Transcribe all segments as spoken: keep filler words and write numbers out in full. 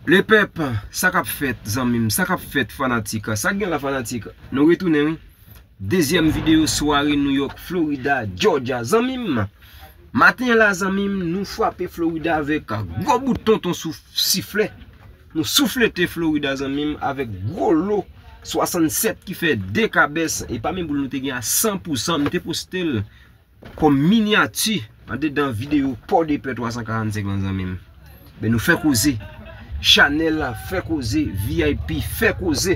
Lepèp, sa k ap fèt, zanmi m, sa k ap fèt, fanatik, sa k gen la, fanatik? Nou retounen, wi. Dezyèm videyo sware New York, Florida, Georgia, zanmi m. Maten an la, zanmi m, nou frape Florida avèk gwo bout tonton souf, siflè. Nou souflete Florida, zanmi m, avèk gwo lo swasannsèt ki fè de kabès. E pami boul nou te gen a san pou san, m te poste l kòm minyati andedan videyo Pòdepè twa san karannsenk lan, zanmi m. Men nou fè koze. Chanèl la fè koze, V I P fè koze.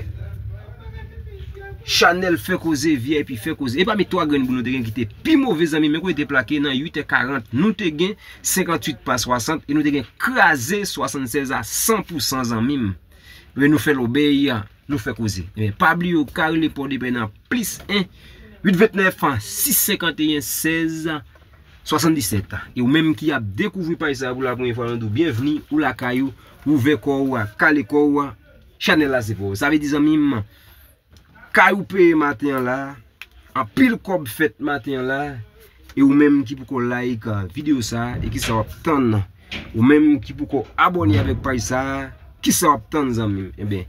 Chanèl fè koze, V I P fè koze. E pami twa grenn boul nou te gen ki te pi move, zanmi m, men kote te plake nan uit è karant, nou te gen senkannwit pa swasant e nou te gen kraze swasannsèz a san pou san, zanmi m. Men nou fè lòbèy, nou fè koze. Ebyen, pa bliye w ka rele Pòdepè nan plis en uit ventnèf sis senkanteyen sèz swasanndisèt. E ou menm ki ap dekouvri paj sa a pou la premye fwa, nou di w byenvni, ou lakay ou, ou ouvè kò w, kale kò w, chanèl la se pa w. Sa vle di, zanmi m, kay ou peye maten an la, anpil kòb fèt maten an la, e ou menm ki poko like videyo sa a, e kisa w ap tann? Ou menm ki poko abòne avèk paj sa a, kisa w ap tann, zanmi m? Ebyen,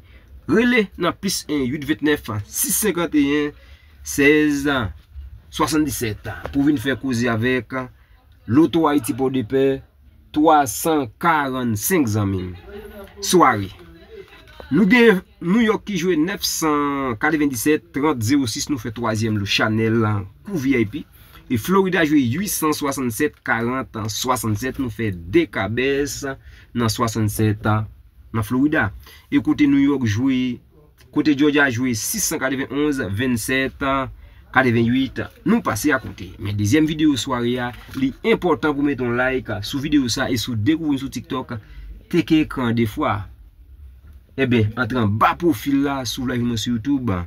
rele nan plis en uit ventnèf sis senkanteyen sèz swasanndisèt pou vin fè koze avèk Loto Ayiti Pòdepè twa san karannsenk, zanmi m. Sware. Nou gen New York ki jwe nèf san katrevendisèt, trant zewo sis, nou fè twazyèm lo chanèl kou V I P. E Florida jwe uit san swasannsèt, karant swasannsèt, nou fè de kabès nan swasannsèt nan Florida. E kote New York jwe, kote Georgia jwe sis san katrevenonz, vennsèt, katrevenuit, nou pase akote. Men dezyèm videyo sware a, li enpòtan pou mete yon like sou videyo sa e si w dekouvri m sou TikTok, teke ekran de fwa. Ebyen, antre anba pwofil la, si w vle jwenn mwen sou YouTube,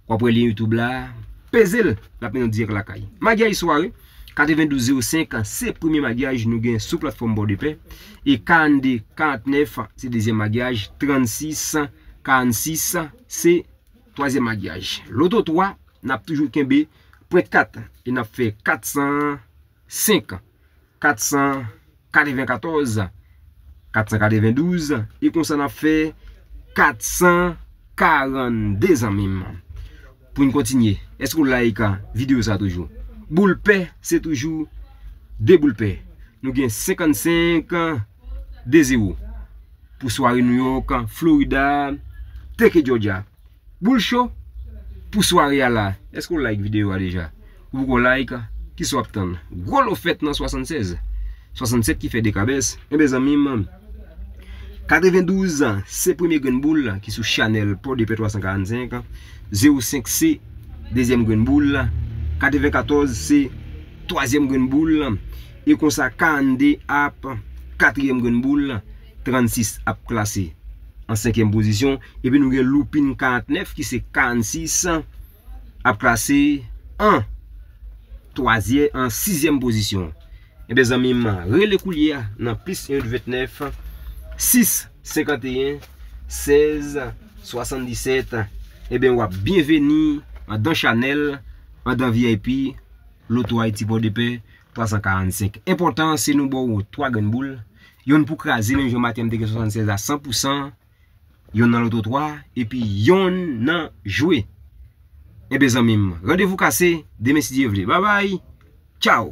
w ap wè lyen YouTube la, peze l, l ap mennen w dirèk lakay. Maryaj sware, katrevendouz zewo senk, se premye maryaj nou gen sou platfòm Pòdepè, e karannde karantnèf, se dezyèm maryaj, trannsis karannsis, se twazyèm maryaj. Loto twa, n ap toujou kenbe pwent kat, e n ap fè kat san senk, kat san katrevenkatòz, kat san katrevendouz, e konsa n ap fè kat san karannde, zanmi m. Pou n kontinye, èske w like videyo sa toujou? Boul pè, se toujou de boul pè. Nou gen senkannsenk, de zewo. Pou sware New York, Florida, teke Georgia. Boul cho pou sware a la. Èske w like videyo a deja? Ou poko like, kisa w ap tann? Gwo lo fèt nan swasannsèz, swasannsèt ki fè de kabès. Enben, zanmi m, katrevendouz, se premye grenn boul ki sou chanèl Pòdepè twa san karannsenk. Zewo senk, se dezyèm grenn boul. Katrevenkatòz, se twazyèm grenn boul. E konsa, karannde ap katriyèm grenn boul. Trannsis ap klase an senkyèm pozisyon. Epi nou gen Loupin karantnèf ki se karannsis ap klase an twazyè, an sizyèm pozisyon. Enben, zanmi m, rele koulye a nan plis en uit ventnèf sis senkanteyen sèz swasanndisèt. Enben, w ap byenveni andan chanèl, andan V I P, Loto Ayiti Pòdepè twa san karannsenk. Enpòtan, se nou ba w twa grenn boul. Yonn pou kraze, menm jan maten an m te gen swasannsèz a san pou san. Yonn nan Loto twa, epi yonn nan jwe. Enben, zanmi m, randevou kase, demen si Dye vle. Babay, tchaw!